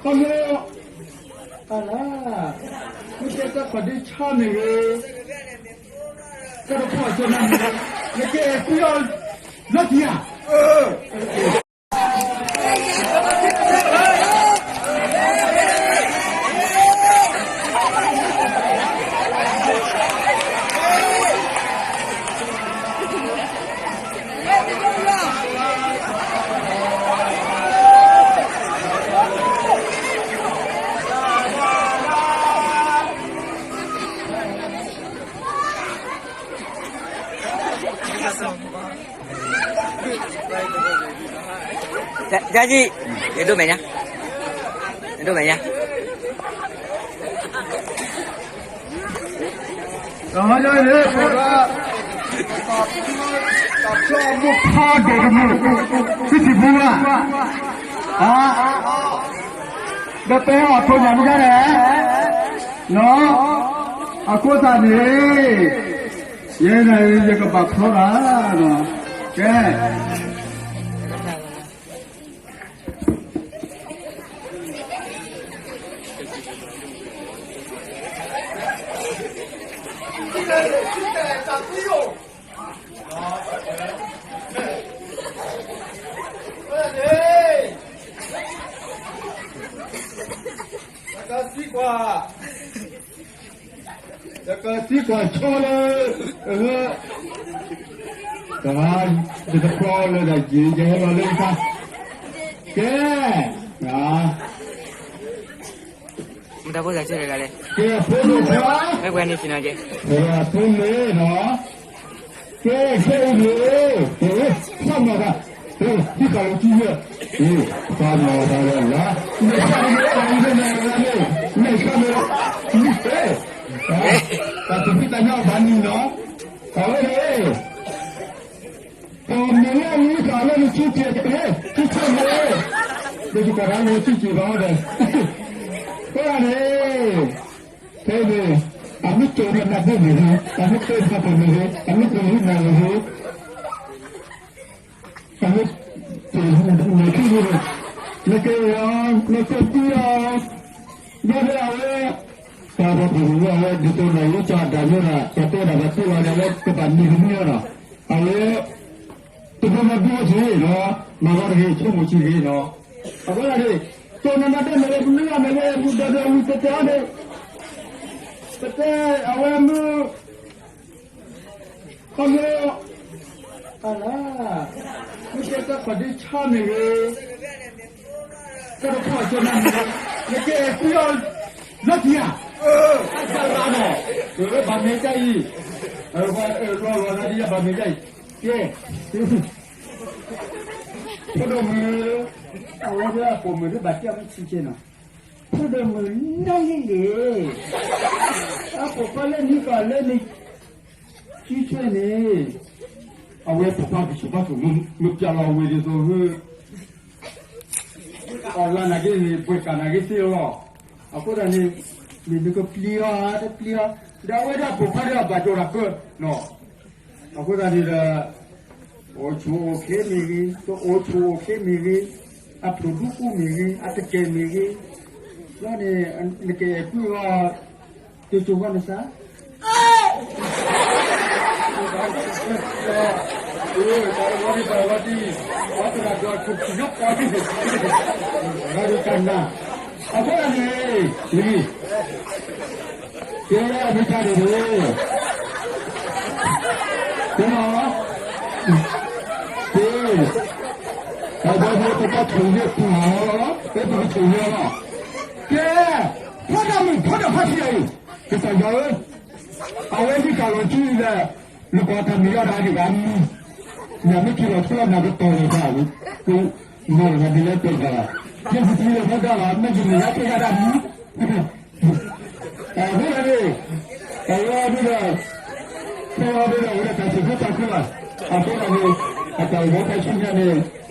ခီဖျိ အလါ မ့ၢ်တဲတၢ်ခီၣ်ဒ့ဆါမ့ၢ်ဂ့ၤ, တၢ်တခီၣ်ကၠီနၤမ့ၢ်ဂ့ၤ, နကဲကွံအီၤလၢတံၢ်ဧါ. ယဒိၣ်မဲာ်ညါ, ယဒိၣ်မဲာ်ညါ, ဒီးယန့ၣ် ပဝဲ တၢ်ဖျီမိၢ်ဖးဒိၣ်တမုၢ် သုထံၣ်ပူၤဘၣ်, ဒီးပဲအီၣ်ထိၣ်ညၣ်မ့ၢ်ဒ်လဲၣ်, အဃိသတးန့ၣ် ယဲဒၣ်ယကဘၣ်ဖျီတၢ်, ကဲ တကသံကွၢ်, တကသံကွၢ်ဆိလၢ, အ, တဂၤ, ယတဖျီလၢဒၣ်ယဲ, ယဟဲလီၤလၢယခါ, ကဲ, မတၤဖိသၣ်ဆၢတဂၤလဲၣ်, ကဲ, ဖိမုၣ်ခွါ, မ့ၢ်ပှၤန့ၣ်ဆ့ၣ်နီၤကဲ, ဖိမုၣ်နီၤ, ကဲ, ကဲအံၤန့ၣ်, ကဲ, သးမၤတၢ်, ဟံးဃာ်လီၤစုယဲ, သးမၤတၢ်လၢလၢ, မ့ၢ်ဆၣ်န့ၣ်, မ့ၢ်ဆၣ်န့ၣ်, မ့ၢ်ဆၣ်န့ၣ်, တၢ်သူၣ်ဖှံသးညီဘၣ်နံၤနီၤ, အဝဲန့ၣ် ပမ့ၢ်လၢအမံၤသးလၢနစုက့ၤ, ဟဲ, စုက့ၤန့ၣ်, ပကပၤတၢ်လၢစုက့ၤဘၣ်ဒီး, အဃိန့ၣ်, ဖဲန့ၣ်, အမ့ၢ်ကၠိနၤဒိၣ်မ့ၢ်ဂ့ၤ, အမ့ၢ်ကၠိဖးဖီၣ်မ့ၢ်ဂ့ၤ, အမ့ၢ်ကၠိဟံးနၤမ့ၢ်ဂ့ၤ, အမ့ၢ်ကၠိဟံးနၤမ့ၢ်ဂ့ၤ, နကဲအီၤ, နကဲပှၤအီၤ, ဒီးအဝဲ တၢ်ပှၤပှၤမ့ၢ်ဝဲအဝဲ ဒ်သိးနၤယိကၠီအဒၣ်မ့ၢ်ဒၣ် ပှၤတဲဒၣ်ပှၤတဲလီၤန့ၣ် အဝဲကဘၣ်မံၤတမံၤအီၤနီၤ, အဝဲ တဘျီဘျီဒိၣ်ထီၣ်နီၤ, မၤဂီၤတဂ့ၤ ဆိကမိၣ်ဆံးတဂ့ၤနီၤ, အဃိသတးန့ၣ် ကၠိနမၤတၢ်မ့ၢ်ဝဲ မနုၤအမ့ၢ်ဝဲ မူဒီးဒီးဝံၤတဲတဲအီၤန့ၣ်, ပတဲအဝဲမုၢ် ခီဖျိ အလါ မ့ၢ်ကဲတၢ်ခီၣ်ဒ့ဆါမ့ၢ်ဂ့ၤ, တၢ်တခီၣ်ကၠီနၤမ့ၢ်ဂ့ၤ, နကဲကွံအီၤလၢတံၢ်ဧါ, အၢ အၢ ဘၣ်မ့ၢ်တၢ်အံၤ, လီၤလီၤနၤဒ်ယဘၣ်မ့ၢ်တၢ်အံၤ, ကဲ ဖိဒိၣ်မုၣ်, အဝဲဒၣ်အပိာ်မုၣ်ဒ်ဘၣ်တဲအီၤမ့ၢ်ဆံးကဲနီၤ, ဖိဒိၣ်မုၣ်နၢ်လံလံ, အပိာ်ခွါလၢနဟံးဃာ်လၢနစုထွဲန့ၣ်, အဝဲပိာ်ခွါကဆူးဘၣ်ဆူး မ့ၢ်ပျၢ်လီၤဝဲဒ်သိး အီၣ်လၢနၤက့န့ၣ် ဘှဲးကးနၤက့သ့လီၤ, အဃိသတးန့ၣ် မ့ၢ်နကပျံၤအီၤ တပျံၤအီၤ, ဒီးအဝဲဒၣ်ပိာ်ခွါဒီးအဘၣ်ကၠီတၢ်ကၢနီၤ, အဃိသတးန့ၣ်ဒီး အိၣ်ဆူၣ်အိၣ်ချ့မ့ၢ်ဂ့ၤ, တအိၣ်ဆူၣ်အိၣ်ချ့မ့ၢ်ဂ့ၤ, အဖျိးဒူကူမ့ၢ်ဂ့ၤ, အတကဲာ်မ့ၢ်ဂ့ၤ, လီၤန့ၣ် နကအဲၣ်ကွံအီၤ ကၠိကၠိဂီၢ်နသး, တၢ်လီၤတံၢ် တၢ်လီၤတံၢ် ပှၤတဂၤဒီးခိၣ်ထံးညါပှၤတံၢ်န့ၣ် ဂၤဒီးတၢ်နါ, အဃိသတးန့ၣ် လံ ကဲအမ့ၢ်တၢ်န့ၣ်န့ၣ် ကဲနီၤ, ကဲ, တၢ်ဒီးပတၢ်ဆိၣ်ဂ့ၤပူၤလီၤ, ပတၢ်ဆိၣ်ဂ့ၤလီၤ, ကဲ, ဖီဒၣ်မုၣ်ဖီဒၣ်ဖါတံၢ်အံၤ, ကစၢ်ယွၤဧၢ, အဝဲဟံးဃာ်လီၤစုအံၤဒီး နကွၢ်တၢ်မ့ၢ်ယါဒၣ်ဒ်ဂၤမံၤ, နမ့ၢ်က့ၤလီၤထီၣ်နၤကတီၤလီၤသး, ကမၤလီၤသးဒ်လဲၣ်တဲသး, ကဲပတံၤလီၤမ့ၢ်ဒၣ်လီၤ မ့ၢ်ယမ့ၢ်ယါတဲယါဒၣ်မံၤ, အဃိန့ၣ်, အဝဲဒၣ်ဒီး, ဖဲအဝဲဒၣ်ဝဲဒၣ်တၢ်စံးဘျုးတၢ်ဖှိၣ်ဘၣ်, အဃိန့ၣ်, အတၢ်အိၣ်မူတၢ်ဆူညါန့ၣ်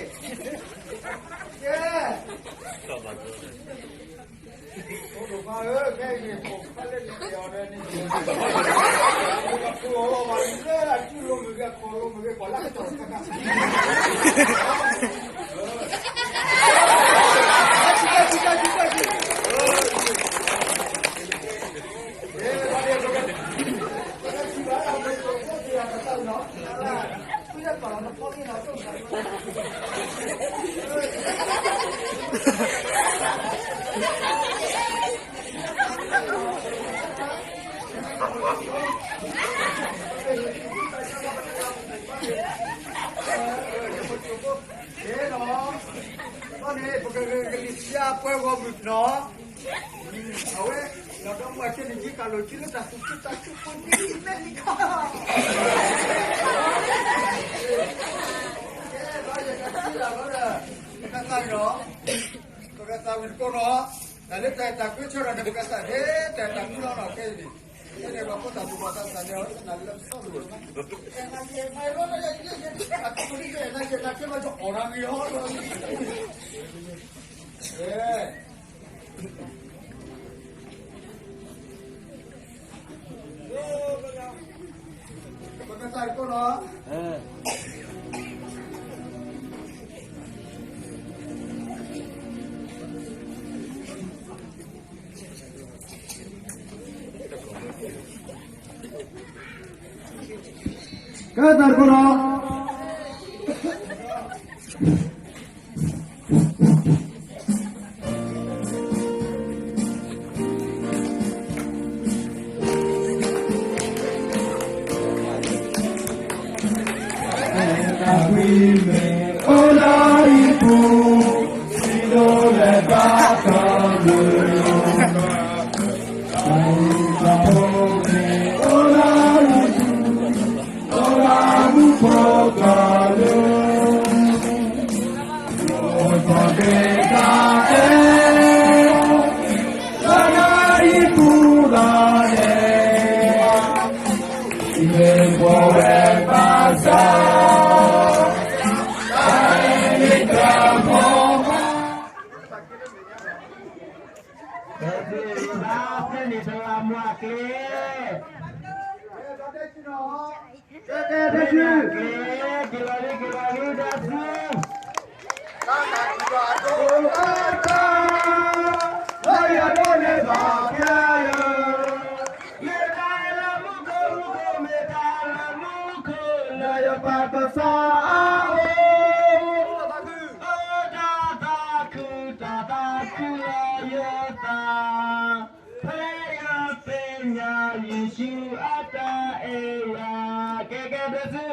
ကဲ အိၣ်ဒိၣ်မးဧၢ, ခဲအံၤန့ၣ် ပှၤဖးလၢန့ၣ်တဲအီၤဒီးန့ၣ် ပှၤလီၤဘၣ်လၢအစုလိၤမ့ၢ်ဂ့ၤ အခီၣ်လိၤမ့ၢ်ဂ့ၤ ပှၤလၢကတီၢ်တခါခါ ကဲနီၤ, ဘၣ်န့ၣ် ပကဂဲၤကလံၤဆှါပှဲၤဂီၢ်မုၢ်နီၤ, အဝဲ လီၤဒီးမ့ၢ်အကဲန့ၣ် ယကးလိာ်က့ၤလၢတၢ်သူၣ်ခုသးခုဖိဒ်အံၤ မဲာ်လံခါ, ကဲ ဘၣ်ယကသံလၢ်လီၤဒီး ပကသးဝံၤနီၤ, ပကသးဝံၤတကိးနီၤ, တၢ်လၢတၢ်အဲၣ်တၢ်ကွံဆၢထီၣ်န့ၣ် ပကသးဟ့တၢ်အဲၣ်တၢ်ကွံလီၤနီၤ ခဲအံၤန့ၣ်, ဖဲန့ၣ်ပှၤဖိသၣ်သူၣ်ဘီၣ်သးစၢ်န့ၣ် အဝဲသနာ်လၢပသီလိာ်, အဲၣ်နၤယဲၢ်နၤယဲၢ်လီၤ ယဲၢ်ယဲၢ် အတၢ်ဖိလံယဲၢ်နၤယဲၢ်နၤကဲလီၤ ယအီၣ်နၤဂ့ၤဟီလီၤ, ကဲ ပကသးတကိးနီၤ, ကဲသးတကိးနီၤ. တၢ်ဘှံးမ့ၢ်အိၣ်လၢယပူၤ, စံးဒိၣ်လဲၤဘၣ်တၢ်ဘျုး, တၢ်ဘှံးမ့ၢ်အိၣ်လၢယပူၤ, အိၣ်လၢမူခိၣ်ကၤလၢ အိၣ်သီၣ်က့ၤတၢ်အဲၣ်, လၢနၤအံၤပူၤလီၤန့ၣ်, မ့ၢ်ပှၤဝဲဘၣ်ဆၣ်, တၢ်အဲၣ်န့ၣ်တၢ်မီၤဘၣ်. ဖဲန့ၣ်တလးမွၢ်ကျဲ ကဲကဲကဲကဲ က့ၤလီၤလံ က့ၤလီၤလံ တၢ်သံ တၢ်သံဘၣ်ဒိၣ် လၢယဒိးန့ၢ်ဘၣ်ခဲလၢာ် မ့ၢ်တၢ်လၢမူခိၣ် မူခိၣ် မ့ၢ်တၢ်လၢမူခိၣ် လၢယပၢ်ကစၢ်အအိၣ် တၢ်သးခု တၢ်သးခုလၢယသး ဖဲယသ့ၣ်ညါယ့ၣ်ၡူးအတၢ်အဲၣ်ယၤ ကဲကဲ bless you